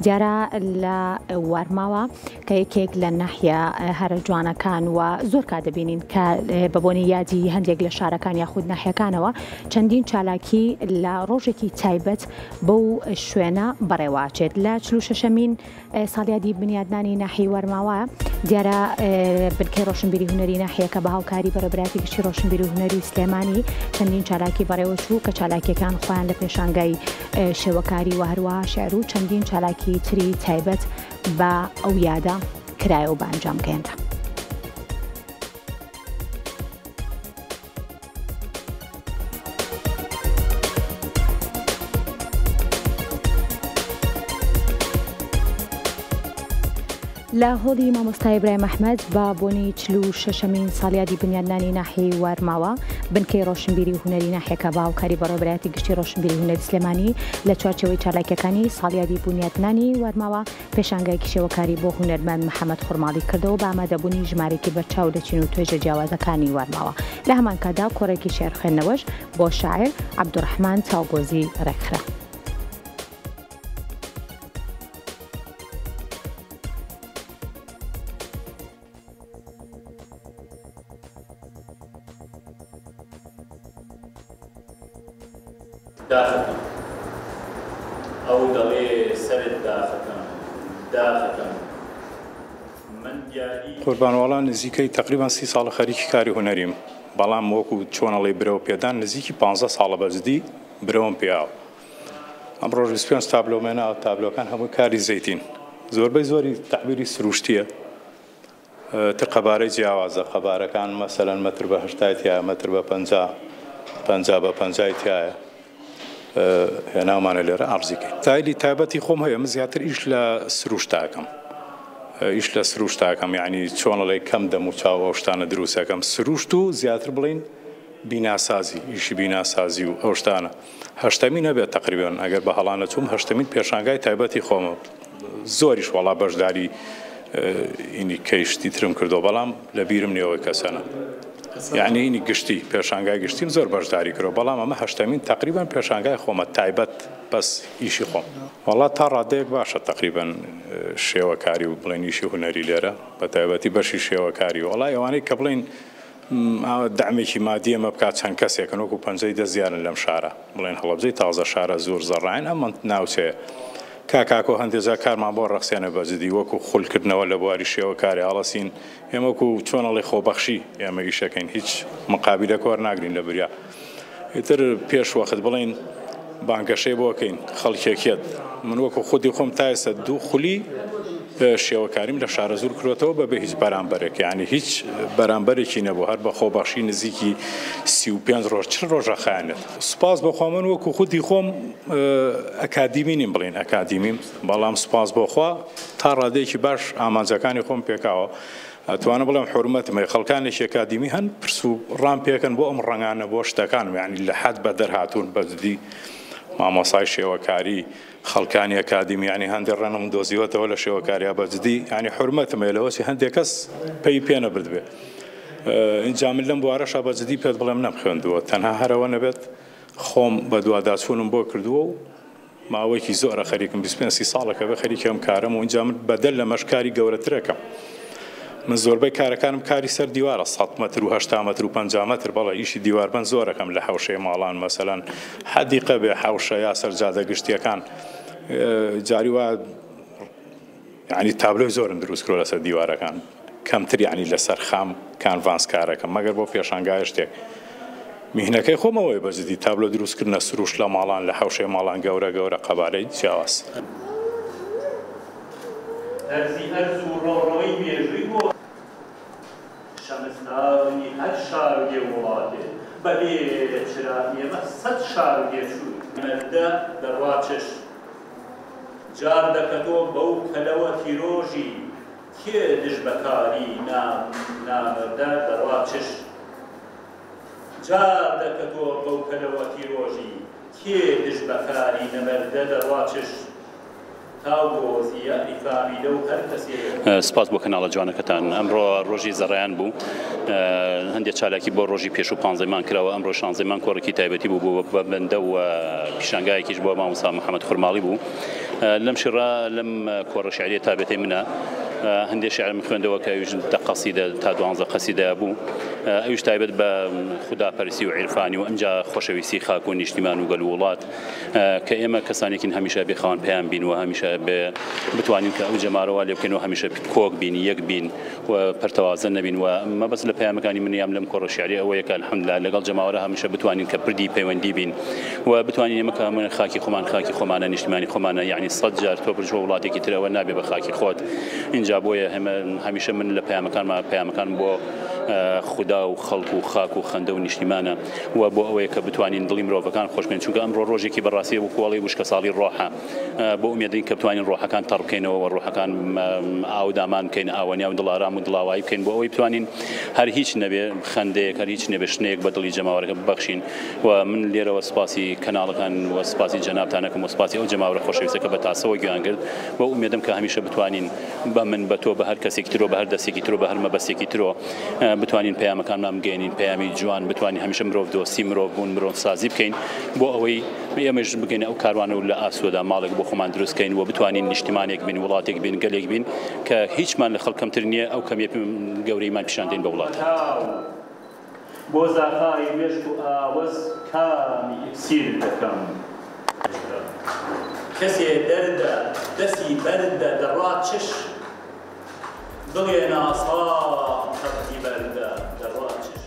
دیارە لە وارماوە کە یەکێک لە ناحیە هەرە جوانەکان و زۆر کات دەبینین کە بە بۆنەی یادی هەندێک لە شارەکان یاخود ناحیەکانەوە چەندین چالاکی لە ڕۆژێکی تایبەت بەو شوێنە بەڕێوەچێت لە 46مین ساڵیادی بنیادنانی ناحیەی وارماوە دیارە بنکەی ڕۆشنبیری هونەری ناحیەکە بە هاوکاری بەڕێوەبەرایەتی گشتی ڕۆشنبیری هونەری سلێمانی چەندین چالاکی بەڕێوەچوو کە چالاکیەکان خۆیان لە پێشانگای شێوەکاری و هەروەها شعر و چەندین چالاکی تری تایبەت بە ئەو یادە کرایەوە بە ئەنجام گەیەنرا. لە هۆڵی مامۆستا ئیبراهیم ئەحمەد بە بۆنەی 46مین ساڵیادی بنیادنانی ناحیەی وارماوە بنکەی ڕۆشنبیری و هونەری ناحیەکە بە هاوکاری بەڕێوەبەرایەتی گشتی ڕۆشنبیری هونەری سلێمانی لە چوارچێوەی چالاکیەکانی ساڵیادی بونیادنانی وارماوە پێشانگایەکی شێوەکاری بۆ هونەرمەند محەمەد خورماڵی کردەوە بە ئامادەبوونی ژمارەیەکی بەرچاو لە چین و توێژە جیاوازەکانی وارماوە لە هەمانکاتدا کۆڕێکی شیعر خوێندنەوەش بۆ شاعیر عەبدولڕەحمان چاوگۆزی ڕێکخرا. داخەکەم ئەو دەڵێ سەرت داخەکەم داخەکەم من دیاری. قوربان وەڵا نزیکەی تەقریبەن سی ساڵە خەریکی کاری هونەریم بەڵام وەکو چۆن ئەڵێی برەو پێدان نزیکی پانزە ساڵە بەجدی برەوم پێیاوە ئەمڕۆش 25 تابلۆم هێناوە تابلۆکان هەمووی کاری زەیتین زۆربەی زۆری تەعبیری سروشتیە تر قەبارەی جیاوازە قەبارەکان مەسەلەن مەتر بە هەشتای تیایە مەتر بە پەنجا پەنجا بە پەنجای تیایە هێناومانە لێرە عەرزی کەین ستایلی تایبەتی خۆم هەیە من زیاتر ئیش لە سروشتاکەم ئیش لە سروشتاکەم یعنی چۆنەڵێ کەم دەم و چاو ئەو شتانە دروستەکەم سروشت و زیاتر بڵین بیناسازی ئیشی بیناسازی و ئەو شتانە هەشتەمین هەبێت تەقریبەن ئەگەر بە هەڵا نەچووم هەشتەمین پێشانگای تایبەتی خۆمە زۆریش وەڵا بەشداری ئینی کەی شتی ترم کردو بەڵام لە بیرم نیەوەی کەسەنە یعنی ئینی گشتی پێشانگای گشتیم زۆر بەشداری کرد بەڵام ئەمە هەشتەمین تقریبان پێشانگای خۆمە تایبەت بەس ئیشی خۆم وەڵا تا ڕادەیەک باشە تقریبان شێوەکاری و بڵێن ئیشی هونەری لێرە بە تایبەتی بەشی شێوەکاری وەڵا ئەوانەی کە بڵێن دەعمێکی مادی ئێمە بکات چەند کەسێکن وەکو پەنجەی دەست دیارن لەم شارە بڵێن هەڵەبجەی تازە شارە زۆر زەڕاین ئەم ناوچەیە کاک ئاکۆ هەندێ جار کارمان بۆ ڕەخسێنە بەجدی وەکو خولکردنەوە لە بواری شێوەکاری هەڵەسین ئێمە وەکو چۆن ئەڵێ خۆبەخشی ئێمە ئیشەکەین هیچ مقابلەک وەرناگرین لە بریا ئیتر پێش وەخت بڵێین بانگەشەی بۆ کەین خەڵکێک یەت من وەکو خودی خۆم تا ئێستا دوو خولی شێوەکاریم لە شارەزوور کرۆتەوە بەبێ هیچ بەرامبەرێک یعنی هیچ بەرامبەرێکی نەبوو هەر بە خۆبەخشی نزیکی 35 ڕۆژ 40 ڕۆژە خایەنێت سوپاس بۆخوا من وەکو خودی خۆم ئەکادیمی نیم بڵێن ئەکادیمیم بەڵام سوپاس بۆخوا تا ڕادەیەکی باش ئامانجەکانی خۆم پێکاوە ئەتوانم بڵێم حورمەتم هەیە خەڵکانێکی ئەکادیمی هەن پرس و ڕام پێکەن بۆ ئەم ڕەنگانە بۆ شتەکانم یانی لە حەد بەدەر هاتوون بەجدی مامۆسای شێوەکاری خەڵکانی ئەکادیمی یانی هەندێک ڕەنگم دۆزیوەتەوە لە شێوەکاریا بەجدی یانی حورمەتم هەیە لەوەچی هەندێک کەس پێی پێ نەبردبێ ئینجا من لەم بوارەشا بەجدی پێت بڵێم نەمخوێندووە تەنها هەرەوە نەبێت خۆم بەدواداچوونم بۆ کردووە و ماوەیەکی زۆرە خەریکم 25 سی ساڵەکە بێ خەریکی ئەم کارەم و ئینجا من بەدەر لەمەش کاری گەورەترەکەم من زۆربەی کارەکانم کاری سەر دیوارە 100 مەتر و 80 مەتر و 50 مەتر بەڵێ ئیشی دیواربەند زۆرەکەم لە حەوشەی ماڵان مەسەلەن حەدیقە بێ حەوشە یا سەر جادە گشتیەکان جاری وا یانی تابلۆی زۆرم دروست کردوە لەسەر دیوارەکان کەمتر یانی لەسەر خام کانڤانس کارەکەم مەگەر بۆ پێشانگایە شتێک میهنەکەی خۆم ئەوەیە بە جدی تابلۆ دروست کردنە سروشت لە ماڵان لە حەوشەی ماڵان گەورە گەورە قەبارەی جیاواز. تەرزی ئەرز و ڕۆڕۆی مێژووی بۆ. شەمستانی هەر شارگێ وڵاتێ. بە بێ چرا ئێمە سەد شارگێ چووین. مەردە دەڕوا چش. جار دەکەتۆ بەو کەلەوە تیرۆژی کێ دژ بە کاری نامەردە دەڕوا چش. جار دەکەتۆ بەو کەلەوە تیرۆژی کێ دژ بە کاری نەمەردە دەڕوا چش. سپاس بۆ کەناڵە جوانەکەتان. ئەمڕۆ ڕۆژی زەڕایان بوو، هەندێک چالاکی بۆ ڕۆژی پێشوو پانزەی مانگ کراوە، ئەمڕۆ شانزەی مانگ کۆڕێکی تایبەتی بوو بۆ بە بەندە و پیشانگایەکیش بۆ مامۆستا محەممەد خورماڵی بوو. لەم شیڕە لەم کۆڕە شیعریە تابێتەی منە هەندێک شیعرم خوێندەوە کە ئەویش دە قەسیدە تا دوانزە قەسیدە بوو، ئەویش تایبەت بە خوداپەرستی و عیرفانی و ئەمجا خۆشەویستی خاک و نیشتیمان و گەل و وڵات. کە ئێمە کەسانێکین هەمیشە بێ خاوەن پەیام بین و هەمیشە بێ بتوانین کە ئەو جەمارە وا لێ بکەین و هەمیشە کۆک بین یەک بین و پەرتەوازە نەبین و مەبەست لە پەیامەکانی من یام لەم کۆڕە شیعری ئەوەیە کە الحمدلله لەگەڵ جەماوەرە هەمیشە بتوانین کە پردی پەیوەندی بین و بتوانین ئێمە کە هەموو خاکی خۆمان خاکی خۆمانە نیشتمانی خۆمانە یعنی سەد جار تۆ بچۆ وڵاتێکی ترەوە نابێ بە خاکی خۆت اینجا بۆیە هەمیشە من لە پەیامەکانما پەیامەکان بۆ خودا و خەڵک و خاک و خەندە و نیشتیمانە و بۆ ئەوەیە کە بتوانین دڵی مرۆڤەکان خۆش بکەین چونکە ئەمڕۆ ڕۆژێکی بەڕاستی وەکو ئەڵێی وشکەساڵی ڕۆحە بۆ ئومێدین کە بتوانین ڕۆحەکان تەڕ بکەینەوە و ڕۆحەکان ئاودامان بکەین ئاوەنیا و دڵئارام و دڵاوایی بکەین بۆ ئەوەی بتوانین هەر هیچ نەبێ خەندەیەک هەر هیچ نەبێ شنەیەک بە دڵی جەماوەرەکە ببەخشین و من لێرەوە سپاسی کەناڵەکان و سپاسی جەنابتان ئەکەم و سپاسی ئەو جەماوەرە خۆشەویستە کە بە تاسەوە گوێیان گرت و ئومێدم کە هەمیشە بتوانین بە من بە تۆ بە هەر کەسێکی ترۆ بە هەر دەستێکی ترۆ بە هەر مەبەستێکی ترۆ بتوانین پەیامەکانمان بگەیەنین، پەیامی جوان، بتوانین هەمیشە مرۆڤ دۆستی، مرۆڤ بوون، مرۆڤ سازی بکەین بۆ ئەوەی ئێمەش بگەینە ئەو کاروانە و لە ئاسۆدا ماڵێک بۆ خۆمان دروست کەین و بتوانین نیشتمانێک بین، وڵاتێک بین، گەلێک بین کە هیچمان لە خەڵک کەمتر نییە، ئەو کەمیە گەورەیمان پیشان دەین بە وڵات. بۆ زاخاوی مێشک و ئاوەز کامی ئیکسیر دەکەم. کەسێ دەردە دەسی بەردە دەڕوا چش. دڵێ ناساغ قەبزی بەردە دەڕوا چش.